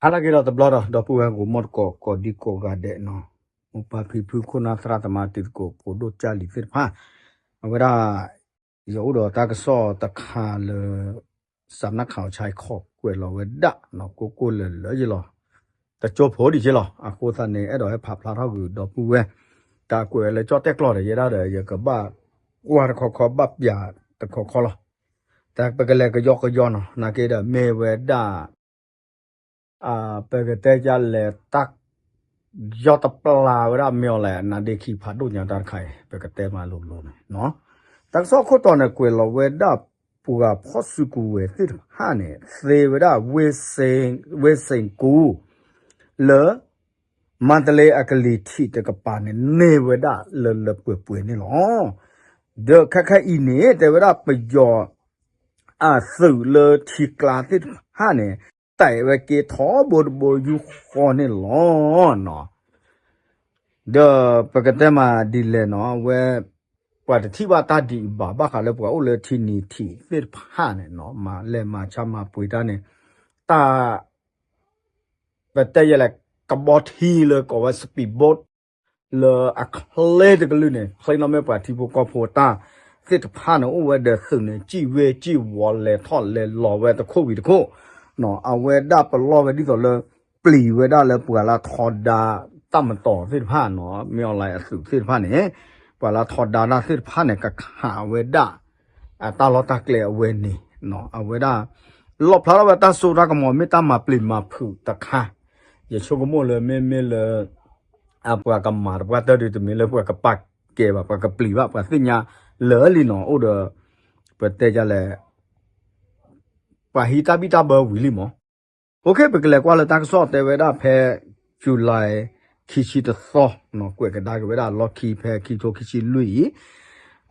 ဟါလၢအဂ့ၤဒီးတဘျီဒီး ဒီပုၢ်ဝဲၢ်ဂီၢ်မီၢ်သကိး ကိးဒံကိးဂၤဒဲးနီၤ, မိၢ်ပၢ်ဖံဖု ခိၣ်နၢ်သရၣ်သမါတံၤသကိး ဖိဒိၣ်ကၢ်လံၤသ့ၣ်တဖၣ်, အဝဲဒၣ် ယအိၣ်ဒီးတၢ်ကစီၣ်တခါလၢ စးနၢ်ခးအီၤဆါခီၣ်ကွဲးလီၤဝဲဒၣ်နီၤ ကိၢ်ကိၢ်လၢၤလၢၤယလီၤ, တကၠိဖိဒံးက့လီၤ. အဃိသတးန့ၣ် အဲၣ်ဒိးဟဲဖးဖျါထီၣ်ကွံာ်ဒီပုၢ်ဝဲၢ် တၢ်ကွဲးဝဲလၢကၠီၣ်တဲၣ်ကျီၢ်ဒီး ယဲဒၣ်ဒီး ယကဘၣ်ကွၢ်တခီခီ ဘၣ်ပျးတခီခီလီၤ. တၢ်ပကလဲၤကယီကယီနီၤ နာ်က့ဒီး မ့ၢ်ဝဲဒၣ် ပကတဲယလဲၤတၢ် ယီၢ်တပျၢ်ဝဲဒၣ် မ့ၢ်အီၤလဲၣ် နါဒ့ခံဖးဒိၣ်ညါတၢ်တခါအံၤ ပကတဲမးလိၤလိၤန့ၣ်နီၤ. တၢ်ကစီၣ်ခိၣ်တီန့ၣ် ကွဲးလီၤဝဲဒၣ် ပှၤဖီၣ်စုကဝဲၤသ့ၣ်တဖၣ်န့ၣ် သ့ဝဲဒၣ် ဝ့ၢ်စ့ၣ်ကူ လၢ မါတလ့အကလံၤထံးတကပၤန့ၣ် န့ၢ်ဝဲဒၣ်လၢလၢပှဲၤပှဲၤန့ၣ်လီၤ. ဒီးခဲခါအံၤန့ၣ် တဲဝဲဒၣ်ပယီၤ အသုးလၢထံကျါသ့ၣ်တဖၣ်န့ၣ် တဲာ်ဝဲက့ၤထီဘိတဘိယူၢ်ဃီန့ၣ်လီၤ. ဒီးပကတဲမးဒ်လဲၣ်နီၤ အဝဲ ပှၤတထံၣ်ဘၣ်တၢ်ဒ်အံၤဘၣ် ဘၣ်ဃးလၢပှၤအိၣ်လၢထံနံၤထံးသ့ၣ်တဖၣ်န့ၣ်နီၤ မၤလဲၤမၤဆါမၤပှ့ၤတၢ်န့ၣ် တၢ် ပတဲယဲလဲၣ် ကဘီထံလၢကိးဝဲ speedboat လၢအချ့တကလုာ်န့ၣ် ချ့နီၣ်မ့ၢ်ပှၤထံဖိကီၢ်ဖိတၢ်သ့ၣ်တဖၣ်န့ၣ် အိၣ်ဝဲဒီးသုးန့ၣ် စံၣ်ဝ့စံၣ်ဝီၤလဲၤထီၣ်လဲၤလီၤဝဲတခိၣ်ဝံၤတခိၣ်နီၤ အဝဲဒၣ်ပလီၢ်ဝဲဒ်သိးလၢ ပျံၤဝဲဒၣ်လၢပှၤလၢထီဒါတၢ်မတီၤသ့ၣ်တဖၣ်နီၤ မ့ၢ်အီၤလၢအသုးသ့ၣ်တဖၣ်န့ၣ် ပှၤလၢထီဒါတၢ်သ့ၣ်တဖၣ်န့ၣ် ကခးဝဲဒၣ် အတၢ်လီၢ်တၢ်ကျဲအဝဲန့ၣ် အဝဲဒၣ် လီၣ်ဖျါထီၣ်ဝဲတၢ်စိတၢ်ကမီၤ မ့ၢ်တၢ်မၤပျံၤမၤဖုးတခါ, ယဆိကမိၣ်လၢမ့မ့ၢ်လၢ အပှၤကမၤတပှၢ်တၢၢ်ဒုးတမ့ၢ်လၢပှၤကပာ်ကဲဘၣ် ပှၤကပျံၤဘၣ် ပှၤသ့ၣ်ညါလၢာ်လံနီၤ အိၣ်ဒီး ပတဲဒ်လဲၣ် ပှၤဟံးတၢ်ဘံၣ်တၢ်ဘၢဝံၤလံမး. ပကလဲၤကွၢ်လၢတၢ်ကစီၣ်တဲဝဲဒၣ်ဖဲ July ခံဆံတသီ ကွဲးကဒါက့ၤဝဲဒၣ်လီၢ်ခံဖဲခံထိခံဆံလွံၢ်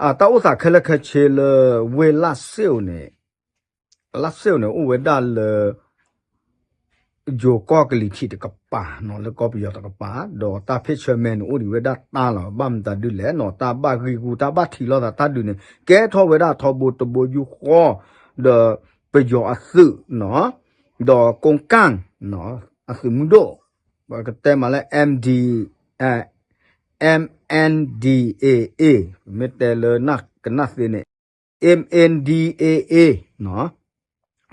အံၤ တၢ်အိၣ်သးခဲလၢာ်ခဲဆ့လၢဝ့ၢ်လၢ်စ့ၣ်အိၣ်န့ၣ် လၢ်စ့ၣ်အိၣ်န့ၣ် အိၣ်ဝဲဒၣ်လၢ ယိၤကီၢ်ကလံၤထံးတကပၤနီၤ လၢကီၢ်ပယီၤတကပၤ ဒီးတၢ်ဖ့ၣ်ဆၢမဲန့ၣ် အိၣ်ဒံးဝဲဒၣ်တၢ်လီၤ. ဘၣ်မတၤဒုလဲၣ်နီၤ တၢ်ဘၣ်ဂံၢ်ဂူာ် တၢ်ဘၣ်ထံးလိာ်သးတၢ်ဒုးန့ၣ် ကဲထီၣ်ဝဲဒၣ်ထီဘိတဘိယူၢ်ဃီ ဒီးပယီၤအသုးနီၤ ဒီးကိကၣ် အသုးမုၢ်ဒိၣ် ပကတဲမးလၢ MD MNDAA မ့ၢ်တဲလၢကနၣ်သ့န့ၣ် MNDAA နီၤ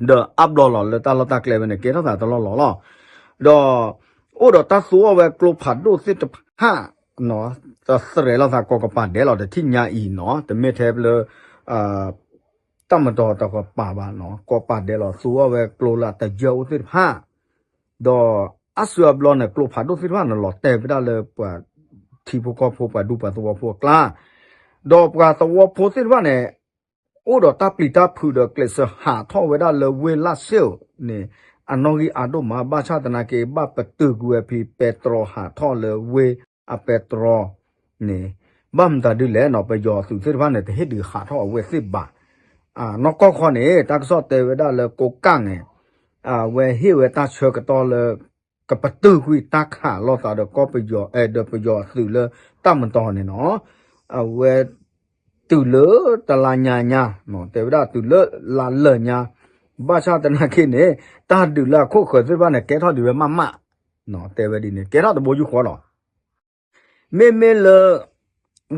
ဒီးအါဘျီလီၤလၢတၢ်လီၢ်တၢ်ကျဲဝဲန့ၣ် ကဲထီၣ်သးတလီၢ်လီၤလီၤ. ဒီး အိၣ်ဒီးတၢ်သူအီၤဝဲကျိဖးဒိၣ်သ့ၣ်တဖၣ်နီၤ တသရဲးလိာ်သးကိးကပၤဒဲးလီၤ တထံၣ်ညါအံၤနီၤ တမ့ၢ်ထဲလၢ တၢ်မတီၤတကပၤဘၣ်နီၤ ကိးပာ်ဒဲးလီၤ သူအီၤဝဲကျိလၢအတယၢၢ်အိၣ်သ့ၣ်တဖၣ် ဒီးအါစုအါဘျီန့ၣ် ကျိဖးဒိၣ်သ့ၣ်တဖၣ်န့ၣ် လီၤတဲာ်ဝဲဒၣ်လၢပှၤထံဖိကီၢ်ဖိ ပှၤဒူပှၤသဝီဖိအကျါ ဒီးပှၤသဝီဖိသ့ၣ်တဖၣ်န့ၣ် အိၣ်ဒီးတၢ်ပျံၤတၢ်ဖုးဒီးကျဲးစၢးဟးထီၣ်ဝဲဒၣ်လၢဝ့ၢ်လၢ်စ့ၣ်အိၣ်န့ၣ် အနီၣ်ဂံၢ်အါဒိၣ်မး ဘၣ်ဆၣ်သနာ်က့ ဘၣ်ပတုာ်ကွံာ်ဝဲဖဲပဲတြီဟးထီၣ်လၢဝ့ၢ်အပဲတြီ န့ၣ် ဘၣ်မတၤဒုလဲၣ်နီၤ ပယီၤအသုးသ့ၣ်တဖၣ်န့ၣ် တဟ့ၣ်ဒုးဟးထီၣ်အဝဲသ့ၣ်ဘၣ်. နီၢ်ကီၢ်ခီန့ၣ် တၢ်ကစီၣ်တဲဝဲဒၣ်လၢကိကၣ်န့ၣ် အဝဲဟ့ၣ်ဝဲတၢ်ဆၢကတီၢ်လၢ ကပတုာ်ကွံာ်တၢ်ခးလိာ်သးဒီးကီၢ်ပယီၤ အဲၣ်ဒီးပယီၤအသုးလၢတၢ်မတီၤန့ၣ်နီၤ အဝဲ တုၤလၢတလါညါညါ တဲဝဲဒၣ်တုၤလၢလါလၢာ်ညါ ဘၣ်ဆၣ်သနာ်က့န့ၣ် တၢ်ဒုးလၢအခိၣ်ဃၢၤသ့ၣ်တဖၣ်န့ၣ် ကဲထီၣ်ဒံးဝဲမးမး တဲဝဲဒ်န့ၣ် ကဲထီၣ်တဘိယူၢ်ဃီလီၤ. မ့မ့ၢ်လၢ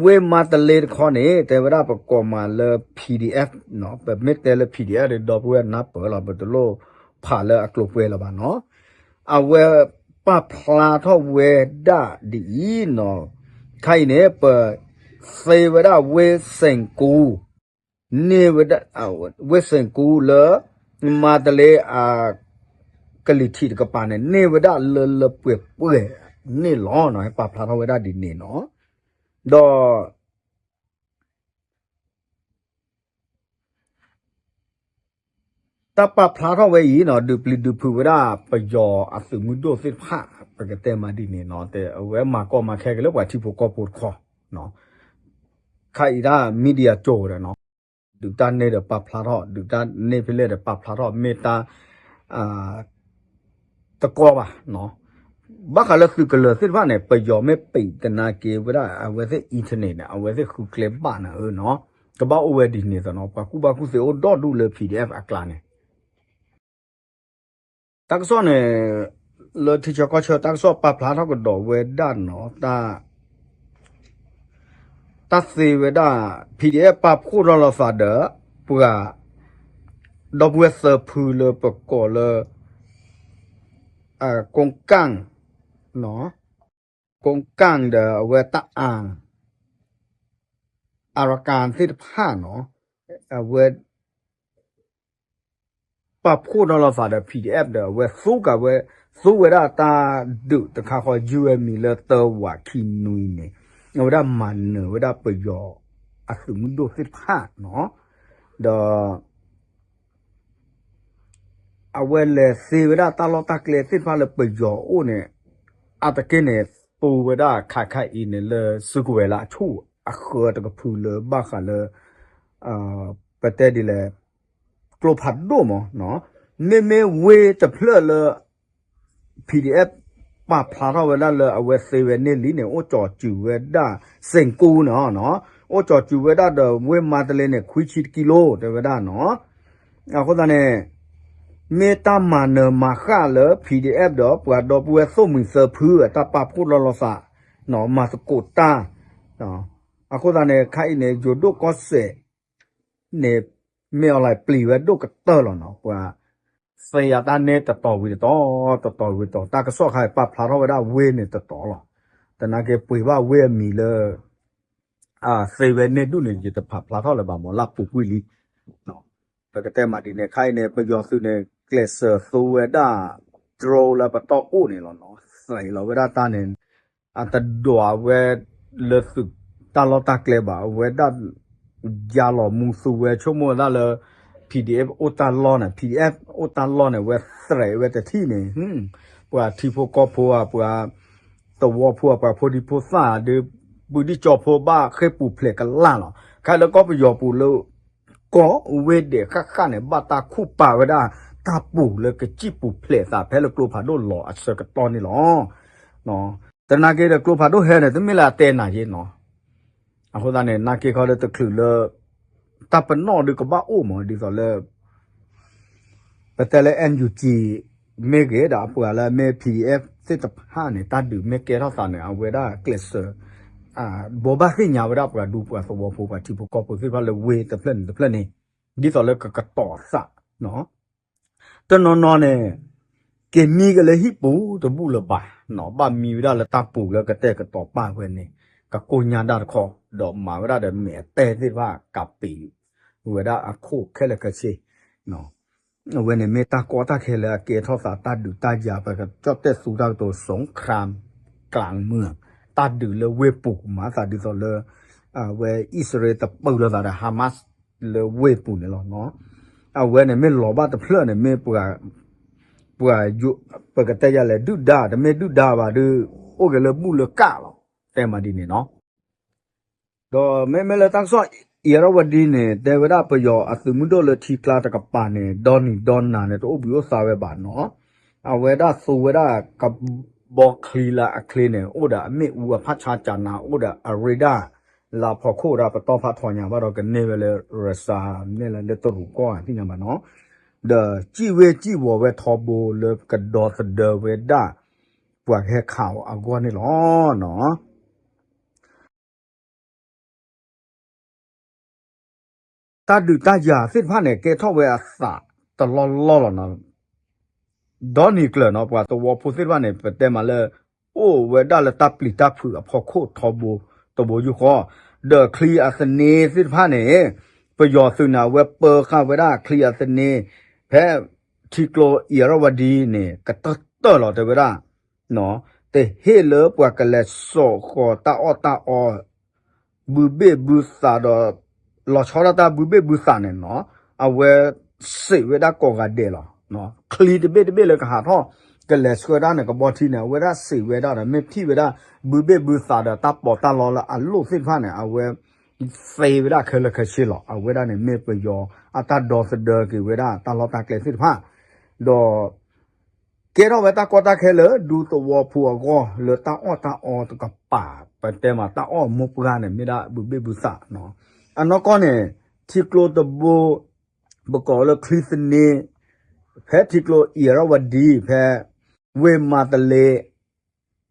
ဝ့ၢ်မါတလ့တခီန့ၣ် တဲဝဲဒၣ်ပကိးမးလၢ PDF နီၤ ပမ့ၢ်တဲလၢ PDF ဒီး ဒီပုၢ်ဝဲၢ်နၢ်ပၢၢ်လီၤ ပတလိၣ်ဖးလၢအကျိၤပှဲၤလၢၤဘၣ်နီၤ အဝဲပာ်ဖျါထီၣ်ဝဲဒၣ်ဒ်အံၤနီၤ ခါအံၤန့ၣ် ပ သ့ဝဲဒၣ်ဝ့ၢ်စ့ၣ်ကူ န့ၢ်ဝဲဒၣ် ဝ့ၢ်စ့ၣ်ကူလၢ မါတလ့အ ကလံၤထံးတကပၤန့ၣ် န့ၢ်ဝဲဒၣ်လၢလၢပှဲၤပှဲၤန့ၣ်လီၤ. ပာ်ဖျါထီၣ်ဝဲဒၣ်ဒ်န့ၣ်နီၤ ဒီး တၢ်ပာ်ဖျါထီၣ်ဝဲအံၤနီၤ ဒုးပျံၤဒုးဖုးဝဲဒၣ်ပယီၤအသုးမုၢ်ဒိၣ်သ့ၣ်တဖၣ် ပကတဲမးဒ်န့ၣ်နီၤ တဲအဝဲမၤကီမၤခဲက့ၤလၢပှၤထံဖိကီၢ်ဖိတခီ ခါအံၤဒၣ် media ကၠိဒီးနီၤ ဒုးတၢ်န့ၢ်ဒီးပာ်ဖျါထီၣ် ဒုးတၢ်န့ၢ်ဖဲလဲၣ်ဒီးပာ်ဖျါထီၣ် မ့ၢ်တၢ် တကီဘၣ်နီၤ ဘၣ်ဃးလၢသုးကလၢၤသ့ၣ်တဖၣ်န့ၣ် ပယီၤမ့ၢ်ပံးသနာ်က့ဝဲဒၣ်အဝဲသ့ၣ် internet န့ၣ် အဝဲသ့ၣ်ဃုကျဲဘၣ်နၤဧၢနီၤ ကဘၣ်အိၣ်ဝဲဒ်န့ၣ်သိးနီၤ ပှၤကူၣ်ဘၣ်ကူၣ်သ့အိၣ်ဒီဒူၣ်လၢ PDF အကျါန့ၣ် တၢ်ကစီၣ်န့ၣ် လၢထံဆၢကီၢ်ဆၢတၢ်ကစီၣ်ပာ်ဖျါထီၣ်ကဒီးဝဲဒၣ်နီၤ, တၢ်သ့ဝဲဒၣ် PDF ပာ်ဖှိၣ်ထီၣ်လိာ်သးဒီး ပှၤ ဒီပုၢ်ဝဲၢ်သၢဖုလၢပကိးလၢ ကိကၣ် ကိကၣ်ဒီးအဝဲတၢ်အၣ် အရကၣ်သ့ၣ်တဖၣ်နီၤ, အဝဲ ပာ်ဖှိၣ်ထီၣ်လိာ်သးဒီး PDF ဒီး အဝဲသူကးဝဲ သူဝဲဒၣ်တၢ်ဒုးတခါဃီ ယုၢ်ဝဲမံၤလၢတၢဝးခံနွံန့ၣ်, အဝဲဒၣ်မၤနၢၤဝဲဒၣ်ပယီၤအသုးမုၢ်ဒိၣ်သ့ၣ်တဖၣ်နီၤ, ဒီး အဝဲလဲၤသ့ဝဲဒၣ်တၢ်လီၢ်တၢ်ကျဲသ့ၣ်တဖၣ်လၢပယီၤအိၣ်န့ၣ်, အါတက့ၢ်န့ၣ် သူဝဲဒၣ်ခါခါအံၤန့ၣ် လၢစုကဝဲၤလၢအဆူၣ်အဃၢတကဖုလၢဘၣ်ဃးလၢ ပတဲဒ်လဲၣ် ကျိဖးဒိၣ်မး, မ့မ့ၢ်ဝ့ၢ်တဖျၢၣ်လၢ PDF ပာ်ဖျါထီၣ်ဝဲဒၣ်လၢအဝဲသ့ဝဲန့ၢ်လံန့ၣ် အိၣ်ကၠီၤစူၤဝဲဒၣ် စ့ၣ်ကူန့ၣ်, အိၣ်ကၠီၤစူၤဝဲဒၣ်ဒီးဝ့ၢ်မါတလ့န့ၣ် ခွံဆံတကံလိ တဲဝဲဒၣ်နီၤ, အဃိသတးန့ၣ် မ့ၢ်တၢ်မၤနၢၤမၤဃၣ်လၢ PDF ဒီးပှၤဒီပုၢ်ဝဲၢ်သိၣ်မှံၤသၢဖုအတၢ်ပာ်ဖှိၣ်လီၤလိာ်သး, မၤသကိးတၢ်, အဃိသတးန့ၣ် ခါအံၤန့ၣ် ယိၤဒိၣ်ကီၢ်စဲၣ်န့ၣ် မ့ၢ်အီၤလၢပျံၤဝဲဒိၣ်ကတၢၢ်လီၤနီၤ, ပှၤ သ့ယၤတၢ်န့ၣ်တတီၤဝံၤတတီၤ, တတီၤဝံၤတတီၤ, တၢ်ကစီၣ်ခါအံၤပာ်ဖျါထီၣ်ဝဲဒၣ်ဝ့ၢ်န့ၣ်တတီၤလီၤ, သနာ်က့ပှ့ၤဘၣ်ဝ့ၢ်အမံၤလၢ သ့ဝဲန့ၢ်ဒူၣ်န့ၣ် ယတပာ်ဖျါထီၣ်လၢၤဘၣ်မး လၢပူၤကွံာ်လံ, ပကတဲမးဒ်န့ၣ် ခါအံၤန့ၣ် ပယီၤသုးန့ၣ် ကျဲးစၢးသူဝဲဒၣ် drone လၢပတီၢ်အိၣ်န့ၣ်လီၤနီၤ, သ့လီၤဝဲဒၣ်တၢ်န့ၣ် အတဒွးဝဲလၢသုးတၢ်လီၢ်တၢ်ကျဲဘၣ်, အဝဲဒၣ် ယါလီၤမူသူဝဲဆိကမိၣ်ဝဲဒၣ်လၢ PDF အိၣ်တၢ်လီၢ်န့ၣ်, PDF အိၣ်တၢ်လီၢ်န့ၣ် အဝဲသဲးဝဲတထံၣ်န့ၣ်, ပှၤထံဖိကီၢ်ဖိဧါ, ပှၤသဝီဖိဧါ, ပှၤဖိဒံဖိသၣ်ဧါ, ဒီး ပုၢ်ဒံကၠီဖိဘၣ်ဃ့ၢ်ပူၤဖျဲးကလာ်လီၤ. ခါလၢကီၢ်ပယီၤပူၤလၢ ကီၢ်ဝ့ၢ်ဒဲးဃၣ်ဃၣ်န့ၣ် ဘၣ်တၢ်ခူၣ်ပာ်ဝဲဒၣ် တၢ်ပူၤလၢကစံၣ်ပူၤဖျဲးသးဖဲလၢကျိဖးဒိၣ်လီၤအဆၢကတီၢ်န့ၣ်လီၤ. သနာ်က့ဒီးကျိဖးဒိၣ်ဟဲန့ၣ် တမ့ၢ်လၢအတဲနၤယ့နီၤ. အဃိသတးန့ၣ် နာ်က့ခီဒီးတချုးလၢ တၢ်ပနီၣ်ဒုးကဘၣ်အိၣ်မး ဒ်သိးလၢ ပတဲလၢ NUG မ့ၢ်ဂ့ၤဒီးအပှၤလၢမ့ၢ် PDF သ့ၣ်တဖၣ်န့ၣ် တၢ်ဒုးမ့ၢ်ကဲထီၣ်သးန့ၣ် အဝဲဒၣ်ကျဲးစၢး ဘိးဘၣ်သ့ၣ်ညါဝဲဒၣ်ပှၤဒူပှၤသဝီဖိ ပှၤထံဖိကီၢ်ဖိသ့ၣ်တဖၣ်လၢဝ့ၢ်တဖျၢၣ်န့ၣ်တဖျၢၣ်န့ၣ် ဒ်သိးလၢကကတီၤသး တနီၤနီၤန့ၣ် က့ၤမံက့ၤလၢဟံၣ်ပူၤတဘူၣ်လၢၤဘၣ်, ဘၣ်မံဝဲဒၣ်လၢတၢ်ပူၤလၢကတဲာ်ကတီၤပာ်ဝဲန့ၣ် ကကိၢ်ညါဒၣ်တခီ, ဒီးမၤဝဲဒၣ်ဒီးမဲာ်တဲသ့ၣ်တဖၣ်ကးပံၤဝဲဒၣ်အခိၣ်ခဲလၢာ်ခဲဆ့ အဝဲန့ၣ်မ့ၢ်တၢ်ကီတၢ်ခဲလၢအကဲထီၣ်သးတၢ်ဒုးတၢ်ယၤ ပကကၠီၣ်တဲၣ်သူတၢ်ကတိၤ สงครามกลางเมือง တၢ်ဒုးလၢဝ့ၢ်ပူၤ မၤသးဒ်သိးလၢ အဝဲအံၣ်စရ့လးတပၢၢ်လိာ်သးဒီး Hamas လၢဝ့ၢ်ပူၤန့ၣ်လီၤ. အဝဲန့ၣ်မ့ၢ်လီၤဘၣ်တဖျၢၣ်န့ၣ် မ့ၢ်ပှၤ ပှၤ ပကတဲယၤလဲၣ် ဒုၣ်ဒါ တမ့ၢ်ဒုၣ်ဒါဘၣ်ဒီး အိၣ်က့ၤလၢဘူၣ်လၢကၣ်လီၤ. တဲမးဒ်န့ၣ်နီၤ. ဒီးမ့မ့ၢ်လၢတၢ်ကစီၣ် အံၤရဝဒံန့ၣ် တဲဝဲဒၣ်ပယီၤအသုးမုၢ်ဒိၣ်လၢထံကျါတကပၤန့ၣ် ဒီနံၤဒီနၤန့ၣ် တအိၣ်ဘှံးအိၣ်သါဝဲဘၣ်နီၤ. အဝဲဒၣ်သူဝဲဒၣ်ကဘီချံလၢအချ့န့ၣ် အိၣ်ဒီးအမ့ၣ်အူအဖးဆါကနၤ အိၣ်ဒီးအရ့ဒၣ် လၢအဖီခိၣ်ဒီးပတီၢ်ဖးထီညါဘၣ်ဒီးကန့ၢ်ဝဲလၢ Russia မ့ၢ်လၢလၢတရူးကီၢ်သ့ၣ်ညါဘၣ်နီၤ. ဒီးစံၣ်ဝ့ၢ်စံၣ်ဝီၤဝဲထီဘိလၢကဒီသဒၢဝဲဒၣ် ပှၤကဟဲခးအီၤအဂီၢ်န့ၣ်လီၤ. တၢ်ဒုးတၢ်ယၤသ့ၣ်တဖၣ်န့ၣ် ကဲထီၣ်ဝဲအသးတလီၢ်လီၢ်လီၤနီၤ. ဒီနံၤကျၢၤနီၤ ပှၤသဝီဖိသ့ၣ်တဖၣ်န့ၣ် ပတဲမးလၢ အိၣ်ဝဲဒၣ်လၢတၢ်ပျံၤတၢ်ဖုးအဖီခိၣ်ထီဘိ တဘိယူၢ်ဃီ, ဒီးချံအသန့သ့ၣ်တဖၣ်န့ၣ် ပယီၤသုးန့ၣ် အဝဲပၢဃာ်ဝဲဒၣ်ချံအသန့ ဖဲထံကျိအံၤရဝဒံန့ၣ် ကတၢၢ်တၢၢ်လီၤတဲဝဲဒၣ် တဟ့ၣ်လၢပှၤကလဲၤစိာ်ဃီၤတၢ်အီၣ်တၢ်အီ ဘုဘ့ၣ်ဘုသးဒီး လီၤဆီဒၣ်တၢ်ဘုဘ့ၣ်ဘုသးန့ၣ်နီၤ, အဝဲစံးဝဲဒၣ်ကိးဂၤဒဲးလီၤ. ချံတဘ့ၣ်တဘ့ၣ်လၢကဟးထီၣ် ကလဲၤဆှၢဒၣ်န့ၣ် ကဘီထံန့ၣ် အဝဲဒၣ်စံးဝဲဒၣ်ဒီး မ့ၢ်ထံၣ်ဝဲဒၣ် ဘုဘ့ၣ်ဘုသးဒီးတၢ်ပီးတၢ်လီလၢအလိၣ်သ့ၣ်တဖၣ်န့ၣ် အဝဲ သ့ဝဲဒၣ်ခဲလၢာ်ခဲဆ့လီၤ. အဝဲဒၣ်န့ၣ်မ့ၢ်ပယီၤအတၢ်ဒီသဒၢက့ၤဝဲဒၣ်တၢ်လီၢ်တၢ်ကျဲသ့ၣ်တဖၣ်, ဒီး ကဲထီၣ်ဝဲတၢ်ကီတၢ်ခဲလၢဒူသဝီဖိအဂီၢ်လၢတၢ်အီၣ်တၢ်အီတကပၤ, ပတဲမးတၢ်အီၣ်မိၢ်ပှၢ်န့ၣ် မ့ၢ်ဒၣ်ဘုဘ့ၣ်ဘုသးနီၤ. အနီၢ်ကီၢ်န့ၣ် ထံကျိတဘိ ပကိးလၢချံသန့ ဖဲထံကျိအံၤရဝဒံ ဖဲ ဝ့ၢ်မၤတလ့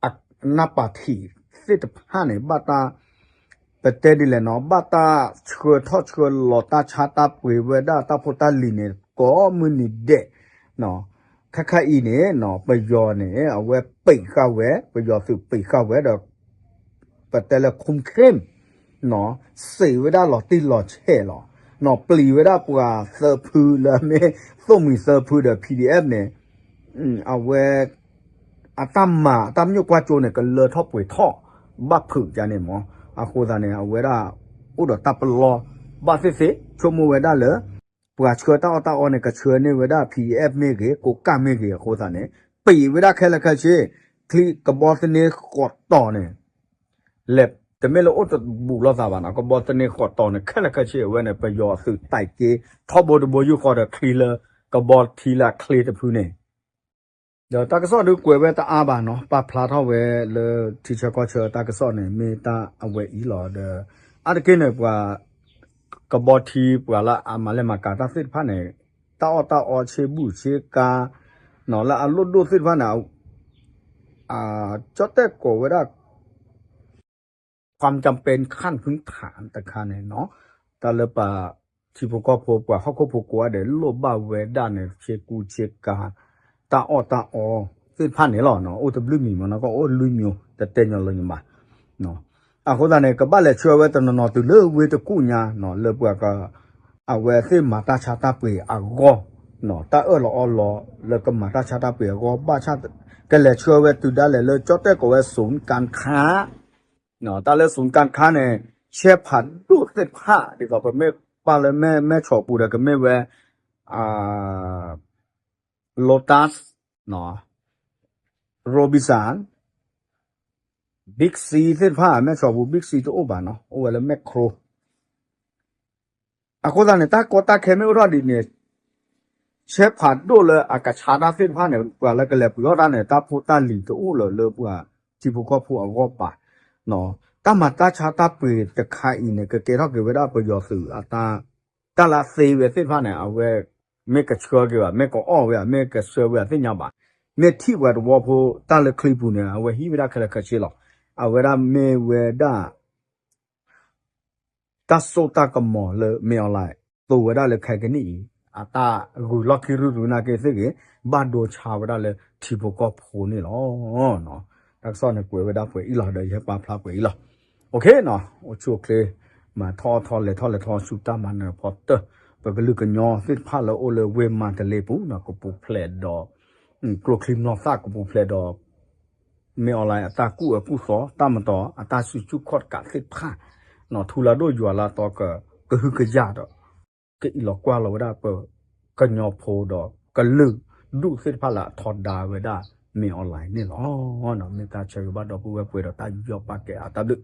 အနၢ်ပၢၢ်ထံးသ့ၣ်တဖၣ်န့ၣ် ဘၣ်တၢ် ပတဲဒ်လဲၣ်နီၤ ဘၣ်တၢ်ဆှၢထီၣ်ဆှၢလီၤတၢ်ဆါတၢ်ပှ့ၤဝဲဒၣ်တၢ်ဖိတၢ်လံၤန့ၣ် ကိးမုၢ်နံၤဒဲး ခဲခါအံၤန့ၣ် ပယီၤန့ၣ် အဝဲပံးဃာ်ဝဲ ပယီၤသုးပံးဃာ်ဝဲဒီး ပတဲလၢ ခုမ်ခ့မ် စံးဝဲဒၣ်လီၤတံၢ်လီၤဆဲးလီၤ. ပျံၤဝဲဒၣ်ပှၤသၢဖုလၢအမ့ၢ် သိၣ်မှံၤသၢဖုဒီး PDF န့ၣ် အဝဲ အတၢ်မၤအတၢ်မညိၣ်ကွၢ်စိန့ၣ် ကလၢထီၣ်ပှဲၤထီၣ် ဘၣ်ဖုးကန့ၣ်မး. အဃိသတးန့ၣ် အဝဲဒၣ် အိၣ်ဒီးတၢ်ပလီၢ် ဘၣ်သ့ၣ်သ့ၣ် ဆိကမိၣ်ဝဲဒၣ်လၢ ပှၤဆှၢတၢ်အီၣ်တၢ်အီန့ၣ် ကဆှၢန့ၢ်ဝဲဒၣ် PDF မ့ၢ်ဂ့ၤ ကိးကၢ်မ့ၢ်ဂ့ၤ အဃိသတးန့ၣ် ပံးဝဲဒၣ်ခဲလၢာ်ခဲဆ့ ချံကဘီသန့ဃိးတီၤန့ၣ် လဲၤတမ့ၢ်လၢအိၣ်တဘူးလိာ်သးဘၣ်နီၤ ကဘီသန့ဃိးတီၤန့ၣ် ခဲလၢာ်ခဲဆ့အဝဲန့ၣ် ပယီၤအသုးတၢ်က့ၤ ထီဘိတဘိယူၢ်ဃီဒီးချံလၢ ကဘီထံလၢအချ့တဖုန့ၣ် ဒီးတၢ်ကစီၣ်ဒုးကွဲးဝဲတအါဘၣ်နီၤ ပာ်ဖျါထီၣ်ဝဲလၢထံဆၢကီၢ်ဆၢတၢ်ကစီၣ်န့ၣ် မ့ၢ်တၢ်အဝဲအံၤလီၤဒီး အါတက့ၢ်န့ၣ်ပှၤ ကဘီထံပှၤလၢအမၤလဲၢ်မၤကၤတၢ်သ့ၣ်တဖၣ်န့ၣ် တၢ်အီၣ်တၢ်အီဆ့ဘူးဆ့ကၤ လၢအလိၣ်ဒိၣ်သ့ၣ်တဖၣ်န့ၣ် ကၠီၣ်တဲၣ်ကိးဝဲဒၣ် ความจำเป็นขั้นพื้นฐาน တခါန့ၣ်နီၤ တၢ်လၢပှၤထံဖိကီၢ်ဖိပှၤဟီၣ်ခိၣ်ဖိကိးဂၤဒဲးလိၣ်ဘၣ်ဝဲဒၣ်န့ၣ် ဆ့ကူဆ့ကၤ တၢ်အီၣ်တၢ်အီသ့ၣ်တဖၣ်န့ၣ်လီၤ. အိၣ်တဘျုးမံၤမးနီၤ ကအိၣ်လွံၢ်မျိုး တတဲညီလၢညါဘၣ်. အဃိသတးန့ၣ် ကဘၣ်လဲၤဆှၢဝဲတနီၤနီၤတုၤလၢဝ့ၢ်တကူၣ်ညါ လၢပှၤက အဝဲသ့ၣ်မၤတၢ်ဆါတၢ်ပှ့ၤအဂီၢ် တၢ်အၢၣ်လီၤအီလီၤလၢကမၤတၢ်ဆါတၢ်ပှ့ၤအဂီၢ် ဘၣ်ဆၣ် ကလဲၤဆှၢဝဲတုၤဒၣ်လဲာ်လၢကၠီၣ်တဲၣ်ကိးဝဲ ศูนย์การค้า တၢ်လၢ ศูนย์การค้า န့ၣ် ဆဲးဖးဒိၣ်သ့ၣ်တဖၣ် ဒ်သိးပမ့ၢ်ပာ်လၢမဲၢ်ဆီးပူၤဒီးကမ့ၢ်ဝဲ Lotus Robinson Big C သ့ၣ်တဖၣ် မဲၢ်ဆီးပူၤ Big C တအိၣ်ဘၣ်နီၤ အိၣ်ဝဲလၢ Makro အဃိသတးန့ၣ် တၢ်ကီတၢ်ခဲမ့ၢ်အိၣ်ထီၣ်ဒ်န့ၣ် ဆဲးဖးဒိၣ်လၢအကဆါတၢ်သ့ၣ်တဖၣ်န့ၣ် ပှၤလၢကလဲၤပှ့ၤအီၣ်တၢ်န့ၣ် တၢ်ဖိတၢ်လံၤတအိၣ်လၢၤလၢပှၤထံဖိကီၢ်ဖိအဂီၢ်ဘၣ်. တၢ်မၤတၢ်ဆါတၢ်ပှ့ၤတခါအံၤန့ၣ် ကကဲထီၣ်က့ၤဝဲဒၣ်ပယီၤသုးအတၢ် တၢ်လၢအသ့ဝဲသ့ၣ်တဖၣ်န့ၣ် အဝဲ မ့ၢ်ကဆှၢက့ၤဘၣ် မ့ၢ်ကအီၣ်ဝဲ မ့ၢ်ကဆှၢဝဲသ့ၣ်ညါဘၣ်. မ့ၢ်ထံၣ်ပှၤတဝီဖိတၢ်လၢချံပူၤန့ၣ် အဝဲဟံးဝဲဒၣ်ခဲလၢာ်ခဲဆ့လီၤ. အဝဲဒၣ်မ့ၢ်ဝဲဒၣ် တၢ်စိတၢ်ကမီၤလၢ မင်းအောင်လှိုင် သိးဝဲဒၣ်လၢခဲကနံၣ်အံၤ အတၢ်ဂုၤလီၢ်ခံရုၢ်ရုၢ်နာ်က့သ့ၣ်ဂ့ၤ ဘၣ်ဒိဆါဝဲဒၣ်လၢထံဖိကီၢ်ဖိန့ၣ်လီၤ. တၢ်ကစီၣ်န့ၣ်ကွဲးဝဲဒၣ်ပှဲၤအံၤလီၤ ဒီးယဟဲပာ်ဖျါပှဲၤအံၤလီၤ. အိၣ်ဆူၣ်အိၣ်ချ့ မၤထီၣ်အီၣ်ထီၣ်လဲၤထီၣ်လဲၤထီၣ်ဆူတၢ်မၤနၢၤဖီတၢၢ် ပကလုာ်ကညီသ့ၣ်တဖၣ်လၢအိၣ်လၢဝ့ၢ်မၤတလ့ပူၤ ကပူၤဖျဲးဒီး ကျိချံမျိာ်သၣ်ကပူၤဖျဲးဒီး မင်းအောင်လှိုင် အတၢ်ကူၣ်အၢကူၣ်သီ တၢ်မၤတီၤ အတၢ်စုဆူၣ်ခီၣ်တကးသ့ၣ်တဖၣ် ထူလၢဒိၣ်ယွၤလၢတီ ကဟုကယာ်ဒီး ကအံးလီၤကွၢ်လီၤဝဲဒၣ်ပကညီဖိဒီးကလုာ်ဒူၣ်သ့ၣ်တဖၣ်လၢအထီဒါဝဲဒၣ် မင်းအောင်လှိုင် န့ၣ်လီၤ. မ့ၢ်တၢ်ဆၢဂ့ၤဘၣ်ဒီပုၢ်ဝဲၢ်ပှဲၤဒီးတၢ်ယူးယီၣ်ပာ်ကဲအါတၢ်ဘျုး